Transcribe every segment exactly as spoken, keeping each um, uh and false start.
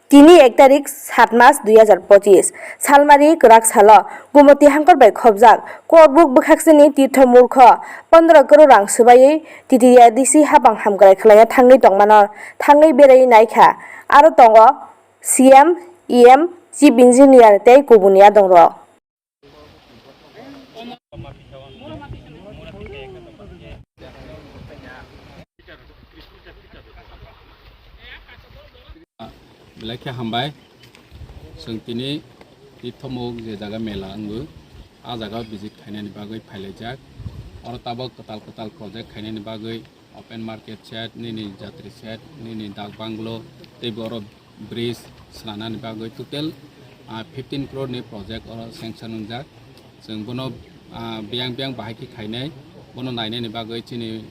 Tini ek tarik sat mas dui hajar pochis, salmari kwrak salo Gumoti hangkor bai khobjak Korbuk bwkhaksini Tirtho Murkho pondro crore rang swbaiwi T T A D C hapang hamkrai khlaina thangwi tongmano thangwi beraiwi naikha. Aro tongo C M, E M, Chief Engineer tei kubun yadongrok. Belai khe hambai. Chwng tini Tirtho Murkho je jaga mela wngo, a jaga visit khainani bagwi phailaijak. Oro tabok kwtal kwtal project khainani bagwi open market shed, nini jatri shed, nini dak banglo, tei bo oro bridge swnamnani bagwi total, ah, fifteen crore ni project oro sanction wngjak. Chwng bono, ah, biyang biyang bahai khe khainai, bono nainani bagwi chini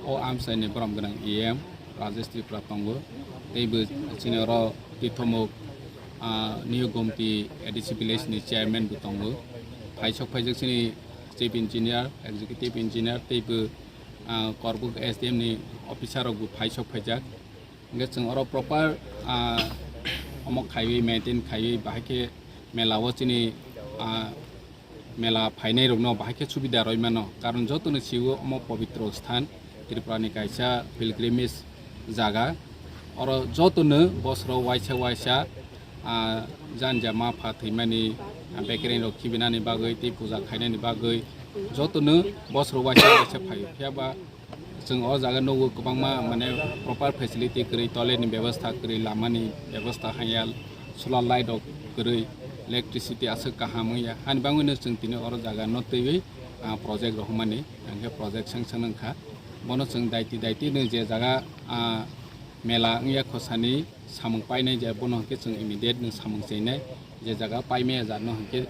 o amchaini borom gwnang E M Rajesh Tripura tongo, tei bo chini oro Tirtho Murkho, ah, New Gomti A D C village ni chairman bo tongo. Phaisok phaijak chini chief engineer, executive engineer, tei bo, ah, Korbuk S D M ni officer rok bo phaisok phaijak. Hingke chwng oro proper, ah, omo khaiwi maintain khaiwi bahai khe mela o chini, ah, mela phainai rokno bahai khe subida rwi mano, karon jotono sio omo pobitro sthan, Tripura ni kaisa pilgrimage jaga. Oro jotono bosoro waisa waisa, ah, janja ma pha thwimani, ah, bekereng rok khibinani bagwi tei puja khainani bagwi jotono bosoro waisa waisa phaio. Phiya ba chwng o jaga nugo kwbangma, mane, proper facility kwrwi, toilet ni bebostha kwrwi, lama ni bebostha hanya, solar light rok kwrwi, electricity aswk kaham wngya. Hani bagwino chwng tini oro jaga no twiwi, ah, project rohormani, hingke project sanction wngkha. Bono chwng daiti daiti no je jaga, ah, mela wngya khosani samung painai je bono hingke chwng immediate no samung chenai, je jaga paimaya jat no hingke,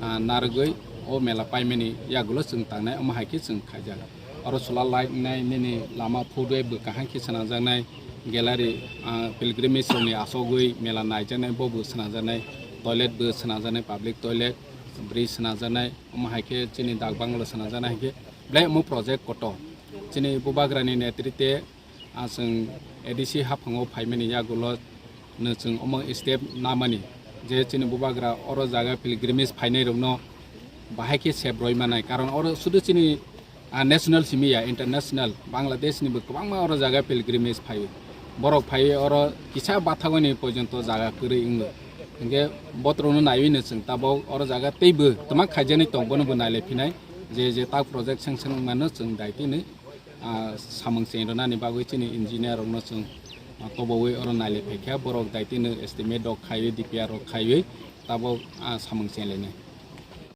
ah, narwgwi o mela paimani yagulo chwng tangnai, omo hai khe chwng khaijak. Oro solar light wngnai, nini lama footway bo kaham khe swnamjaknai, gallery, ah, pilgrimage rokni asogwi mela naijaknai, bo bo swnamjaknai, toilet bo swnamjaknai, public toilet, bridge swnamjaknai, omo hai khe chini dak bangalo swnamjaknai hai khe belai omo project kotor. Chini Bubagrani netrite, ah, chwng A D C haphango phaimani yagulo no chwng omo step namani je chini Bubagra oro jaga pilgrimage phainai rokno bahai khe sep roi manai, karon oro sudu chini, ah, national simi ya, international, Bangladesh ni bo kwbangma oro jaga pilgrimage phaio. Borok phaiwi oro kisa bathagoni porjonto jaga kwrwi wngo. Hingke botrokno naiwi no chwng tabok oro jaga teibo twma khaijaknai tong, bono bo nailai phinai, je je tak project sanction wngmano chwng daitini, ah, samung cheng rwnani bagwi chini engineer rokno chwng, ah, tobowi oro nailai phaikha, borok daitino estimate rok khaiwi, D P R rok khaiwi tabok, ah, samung cheng lainai.